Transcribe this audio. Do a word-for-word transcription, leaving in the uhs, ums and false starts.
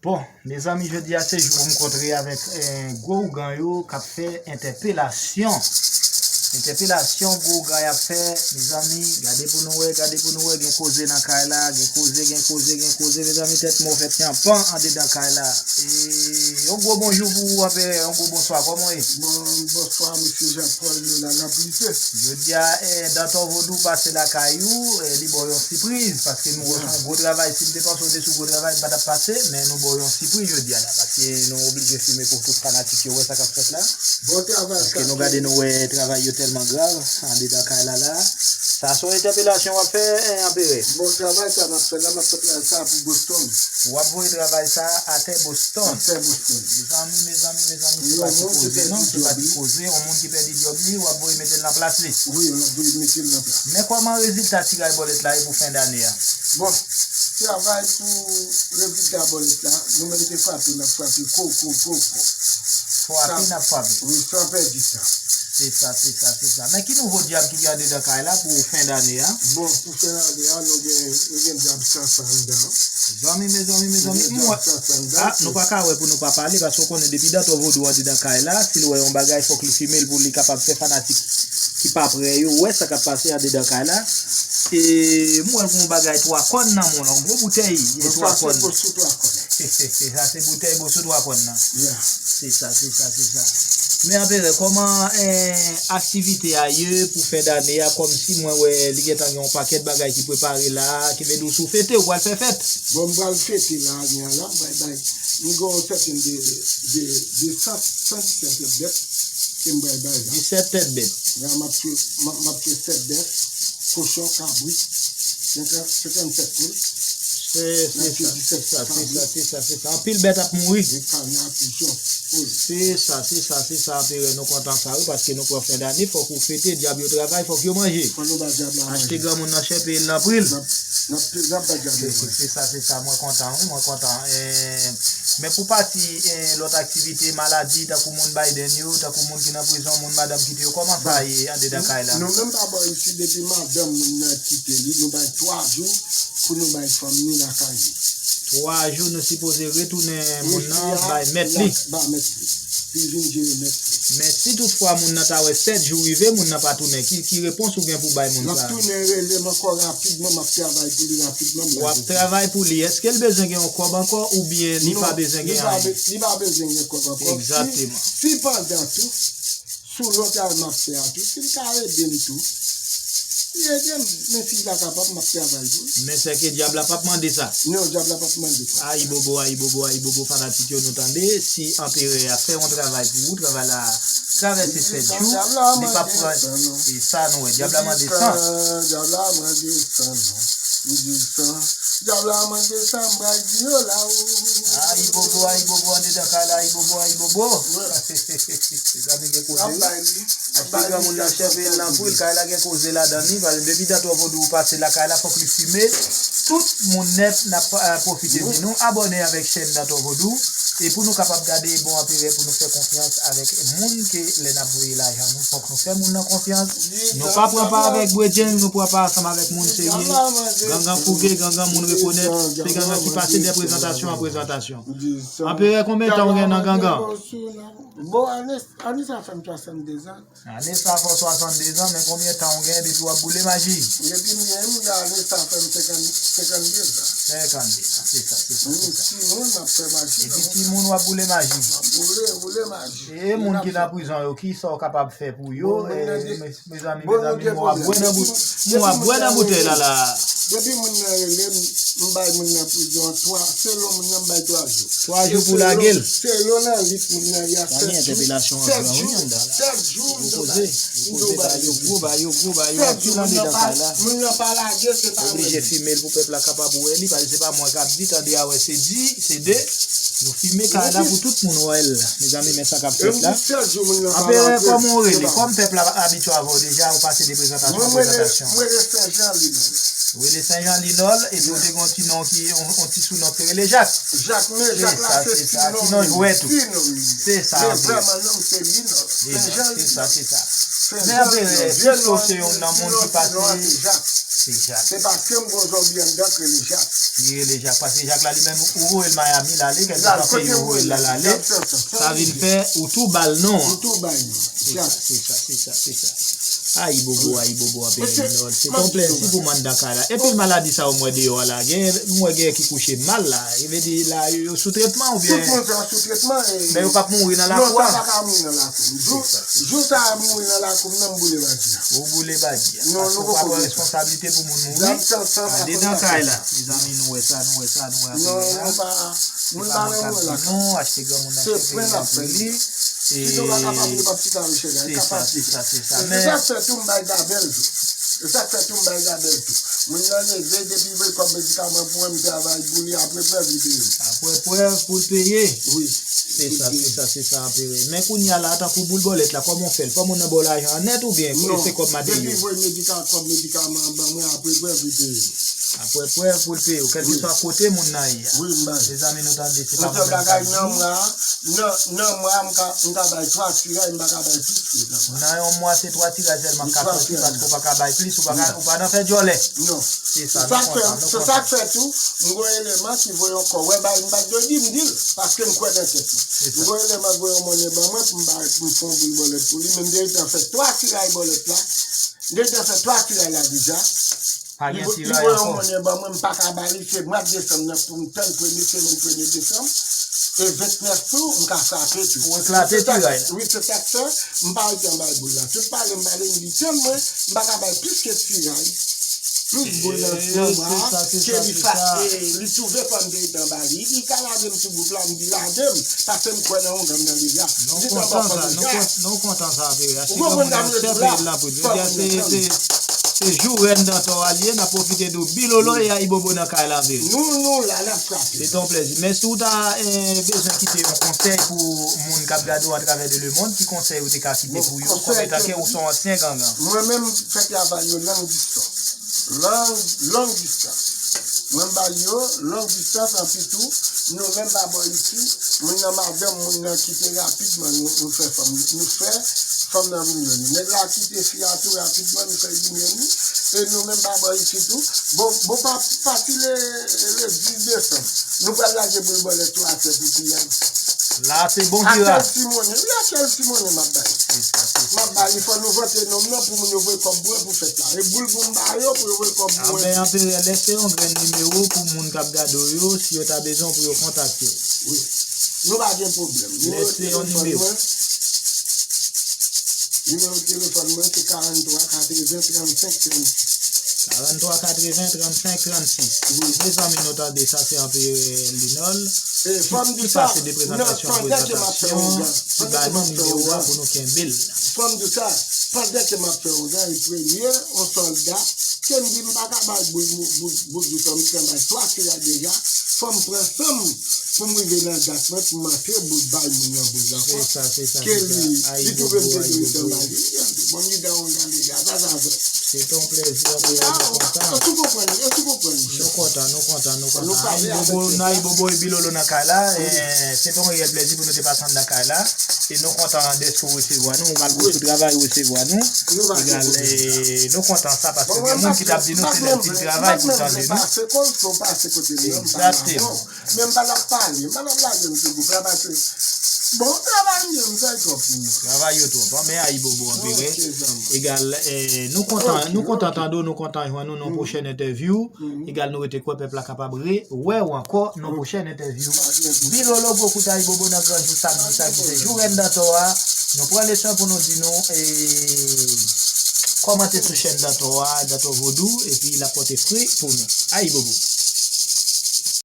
Bon, mezanmi, jodi a se jou pou m kontre avèk eh, gwo ougan yo k ap fè entèpelasyon. Entèpelasyon gwo ougan y ap fè, mezanmi, gade pou nou wè, gade pou nou wè, gen koze nan kay la, gen koze, gen koze, gen koze, mezanmi, tèt mò fè tyanpan andedan kay la. E yon gwo bonjou pou ou, Anperè, yon gwo bonswa, kòman w ye? Bon, bonswa, mesye Jean Paul, nou la n ap lite. Jodi a, eh, Dantò Vodou pase lakay ou, eh, li ba w yon sipriz, paske nou wè se yon gwo travay. Si m te panse w te sou gwo travay, m pa t ap pase, men nou ba w yon sipriz jodi a la, paske nou oblije filme pou tout fanatik yo wè sa k ap fèt la. Bon travay. Paske nou gade, nou wè travay yo tèlman grav andedan kay la la. Sa se yon entèpelasyon w ap fè, eh, Anperè? Bon travay sa n ap fè la, n ap fè travay sa pou Boston. W ap voye travay sa atè Boston. Atè Boston. Mezanmi, mezanmi, mezanmi, se pa ti koze non, se pa ti koze. Yon moun ki pèdi djòb li, w ap voye mete l nan plas li. Wi, w ap voye mete l nan plas. Men kòman rezilta tiraj bòlèt la ye pou fen dane a? Bon, travay pou rezilta bòlèt la, nou menm te frape, n ap frape ko, ko, ko, ko. Frape, n ap frape. Wi, san pèdi tan. Se sa, se sa, se sa. Men ki nouvo djab ki andedan kay la pou fen dane a? Bon, pou fen dane a, nou gen, nou gen djab sasa anndan. Zanmi, mezanmi, mezanmi, m wè. Ah, nou pa ka wè pou nou pa pale, paske w konnen depi Dantò Vodou andedan kay la, si l wè yon bagay, fòk li filme l pou li kapab fè fanatik ki pa prè yo wè sa k ap pase andedan kay la. E m wè l gen yon bagay twa kòn nan men w la, yon gwo boutèy, e twa kòn. Sa se boutèy Boso twa kòn nan. Se sa, se sa, se sa. Men Anperè, kòman eh, aktivite a ye pou fen dane a, kòmsi mwen wè li gentan gen yon pakèt bagay ki prepare la, ki vle di w sou fete, ou pral fè fèt? Bon, m pral fete la, ane a la, m pral bay, m gen yon sèten de, de, de san, san disèt tèt bèt ke m pral bay la. Disèt tèt bèt. La, m ap fè, m ap, m ap fè sèt bèf, kochon, kabrit, senkant, senkannsèt poul. Se, se sa, se sa, se sa, se sa, se sa. Anpil bèt ap mouri. Se sa, se sa, se sa, Anperè, nou kontan sa, wi, paske nou pran fen dane, fòk ou fete, dyab yo travay, fòk yo manje. Fòk nou ba dyab la manje. Achte granmoun nan chen, peye l nan pri l. N ap, n ap, n ap ba dyab la manje. Se sa, se sa, mwen kontan, wi, mwen kontan. Eh, men pou pati eh, lòt aktivite, maladi, tankou moun Biden yo, tankou moun ki nan prizon, moun madanm kite yo, kòman sa ye andedan kay la? Nou menm pa bò isi, depi madanm moun nan kite li, nou bay twa jou pou nou bay fanm ni lakay li. Twa jou nou sipoze retounen moun nan bay mèt li. Bay mèt li. Pou l vin jere mèt li. Men si toutfwa moun nan ta wè sèt jou rive, moun nan pa tounen, ki, ki repons ou gen pou bay moun sa? L ap tounen rele m ankò rapidman, m ap travay pou li rapidman. W ap travay pou li. Èske l bezwen gen yon kòb ankò oubyen li pa bezwen gen anyen? Li pa bezwen gen kòb ankò. Egzakteman. Si, si pandan tou, sou lòt travay m ap fè a tou, si l ka ede m tou, li ede m. Men si l pa kapab, m ap travay pou l. Men sèke dyab la p ap mande sa. Non, dyab la p ap mande sa. Ayibobo, ayibobo, ayibobo, fanatik yo, nou tande. Si Anperè a fè yon travay pou ou, travay la travèse sèt jou, li p ap pran. E sa nou wè, dyab la mande san. Dyab la mande san, non. M di san. Dyab la mande san, m pral di yo la, o. Ayibobo, ayibobo, andedan kay la, ayibobo, ayibobo. Mezanmi, gen koze wi. Achte granmoun nan chen, peye l nan pri l, kay la gen koze ladan li, paske depi Dantò Vodou pase lakay la, fòk li fime. Tout moun nèt n ap eh, pwofite di nou abòne avèk chèn Dantò Vodou, e pou nou kapab gade bon Anperè, pou nou fè konfyans avèk moun ke lè n ap voye lajan nou, fòk nou fè moun nan konfyans. Nou pa pran pa avèk bredjenn, nou pran pa ansanm avèk moun serye. Gangan fouke, gangan moun rekonèt, se gangan ki pase de prezantasyon an prezantasyon. Anperè, konbyen tan w gen nan gangan? Bon, ane, ane sa fè m swasanndezan. Ane sa fè w swasanndezan, men konbyen tan w gen depi w ap boule maji? Depi m gen, m gen ane sa fè m senkant, senkannde zan. Senkannde zan, se sa, se sa, se sa. M timoun, m ap fè maji. Depi timoun w ap boule maji. M ap boule, boule maji. E moun ki nan prizon yo, kisa w kapab fè pou yo? Mezanmi, mezanmi, m w ap bwè nan bout, m w ap bwè nan boutèy la la. Depi moun nan rele m, m bay moun nan prizon an twa, selon moun nan m bay twa jou. Twa jou pou lage l. Selon nan rit moun nan ye a, sèt jou. Sèt jou, sèt jou, m tou bay. M tou bay yo gwo, bay yo gwo, bay yo anpil andedan kay la. Moun nan pa lage, se pa vre. Oblije fime l pou pèp la kapab wè li, paske se pa mwen k ap di, tande a wè se di, se de. Nou fime kay la pou tout moun wè l. Mezanmi, men sa k ap fèt la. Anperè, kòman w rele? Kòm pèp la abitye avè w deja, ou pase de prezantasyon an prezantasyon. Mwen rele Sen Jan Linòl. Rele Sen Jan Linòl, epi w te gen yon ti non ki, yon, yon ti sounon ki te rele Jak. Jak, men Jak la se ti non. Ti non jwèt ou. Se sa, men vrèman non m se Linòl. Sen Jan Linòl. Se sa, se sa. Men Anperè, piske w se youn nan moun ki pase Se Jak. Se paske m gon zonbi anndan k rele Jak. Ki rele Jak. Paske Jak la li menm, ou voye l Miami l ale, kèlkeswa peyi ou voye l la l ale, sa vin fè ou tou ba l non an. Ou tou ba l non. Se sa, se sa, se sa, se sa. Ayibobo, ayibobo, anpil Linòl. Se t on plèzi pou m anndan kay la. Epi maladi sa yo m wè deyò a la, gen, m wè gen ki kouche mal la. E vle di la, yo sou tretman oubyen? Tout moun sa sou tretman. Men yo p ap mouri nan lakou a? Non, sa pa ka mouri nan lakou. Jou, jou sa a mouri nan lakou m nan, m boule badi a. Ou boule badi a. Non, nou poko wè responsablite pou moun mouri. Andedan kay la. Mezanmi, nou wè sa, nou wè sa, nou wè sa. Non, nou pa, nou pa renmen wè la. Non, achte granmoun nan cheve pou li. Sinon, pa kapab li p ap chita Michel la, li kapab chita. Se sa, se sa. E se sa k fè tou m bay Gabèl tou. E sa k fè tou m bay Gabèl tou. Moun nan leve, depi voye kòb medikaman pou mwen, m travay pou li, apre prèv li peye m. Apre prèv pou l peye. Wi. Se sa, se sa, se sa, Anperè. Men kounye a la, tankou boul bòlèt la, kòman w fè l? Fò moun nan ba w lajan an nèt oubyen se kòb materyo? Depi voye medika-, kòb medikaman an ban mwen, apre prèv li peye m. Apre prèv pou l peye w, kèlkeswa kote moun nan ye a. Wi, m bay. Mezanmi, nou tande, se pa moun nan k ap di. Nan, nan mwa, m ka, m ka bay twa tiray, m pa ka bay plis ke sa. Nan yon mwa, se twa tiray sèlman k ap sòti, paske ou pa ka bay plis, ou pa ka, ou pa nan fè djòlè. Non. Se sa, nou kontan, nou kontan. Se sa k fè tou, m gon eleman ki voye yon kò. Wè, bay, m bat dodi, m di l, paske m kwè nan tèt mwen. M gon eleman k voye yon monnen ban mwen pou m bay, pou m fè yon boul bòlèt pou li, men m gentan fè twa tiray bòlèt la. M gentan fè twa tiray la deja. Pa gen tiray ankò. Li voye yon monnen ban mwen, m pa ka ba li, se mwa desanm nan pou m tann premye semèn premye desanm. E ventnèf tou, m ka frape tou. Ou eklate tiray la. Wi, se sa k fè, m pa rete anba boul la. Tout pale m pale, m di, tann mwen, m pa ka bay plis ke tiray. Plis boul nan, nan mwa a, ke li fa-, e, li twouve fò m te rete anba li. Li ka lage m sou gwoup la, m di, lage m, paske m kwè nan yon granm nan deja. Nou kontan sa, nou kontan sa, Anperè. Ou konprann sa m rele la? Jodi a se, se, se jou rèn Dantò a l ye, n ap pwofite di w Bilolo e Ayibobo nan kay la, Anperè. Nou, nou la, n ap frape. Se t on plèzi. Men si w ta, eh, bezwen kite yon konsèy pou moun k ap gade w atravè de lemond, ki konsèy ou te ka kite pou yo, kòm etan ke ou se yon ansyen gangan? Mwen menm, fè travay yo long distans. Long, long distans. Mwen ba yo long distans, anpi tou, nou menm pa bò isi, moun nan madanm, moun nan kite rapidman, nou, nou fè fanm, nou fè fanm nan vin jwenn li. Nèg la kite fi a tou rapidman, nou fè li vin jwenn li. E nou menm pa bò isi tou, bon, bon pa, pati le, le dis desanm, nou pral lage boul bòlèt tou atè pou piyay. La se bon vira. Atè Simonnen, wi, atè Simonnen m ap bay. M ap ba li, fò nou vante non m nan pou moun yo voye kòb mwen pou fèt la. E boul pou m ba yo pou yo voye kòb mwen. Anben, Anperè, lèse yon grenn nimewo pou moun k ap gade w yo, si yo ta bezwen w pou yo kontakte w. Wi. Nou pa gen pwoblèm. Lèse yon nimewo. Nimewo telefòn mwen se karant twa katreven trannsenk trannsis. Karant twa katreven trannsenk trannsis. Wi. Mezanmi, nou tande sa, se Anperè Linòl. E, fò m di sa, ki pase de prezantasyon an prezantasyon, ki ba nou nimewo a pou nou kenbe l. Fò m di sa, pandan ke m ap fè yon zanmi premye, yon sòlda, ke m di m pa ka bay boul, boul, boul, boul di fò m pran bay twa sila deja, fò m pran san m pou m rive nan dat mwen, pou m antre boul bay moun nan boul la. Se sa, se sa, se sa. Ke li, li twouve m te dwe tan bay li. Bon, m di dan yon jan deja, sa, sa fè. Se t on plèzi, Anperè, nou kontan. Èske w konprann? Èske w konprann? Nou kontan, nou kontan, nou kontan. Ayibobo, nan Ayibobo e Bilolo nan kay la. Eh, se t on reyèl plèzi pou nou te pase anndan kay la. E nou kontan dèske w resevwa nou. Malgre w sou travay, w resevwa nou. Egal, eh, nou kontan sa, paske gen moun ki t ap di nou se lè l fin travay pou l tande nou. Egzakteman. Men m pa nan pale, m pa nan lage m sou gwoup la, paske, bon, travay m ye, m fè l twòp pou mwen. Travay yo twòp, an, men Ayibobo, Anperè. Egal, eh, nou kontan, nou kontan tande w, nou kontan jwenn ou nan pwochèn entèvyou. Egal, nou rete kwè pèp la kapab rewè w ankò nan pwochèn entèvyou. Bilolo, gwo kout Ayibobo nan gran jou samdi sa ki se jou rèn Dantò a. Nou pran leson pou nou di nou, eh, kòmante sou chèn Dantò a, Dantò Vodou, epi l ap pote fwi pou nou. Ayibobo.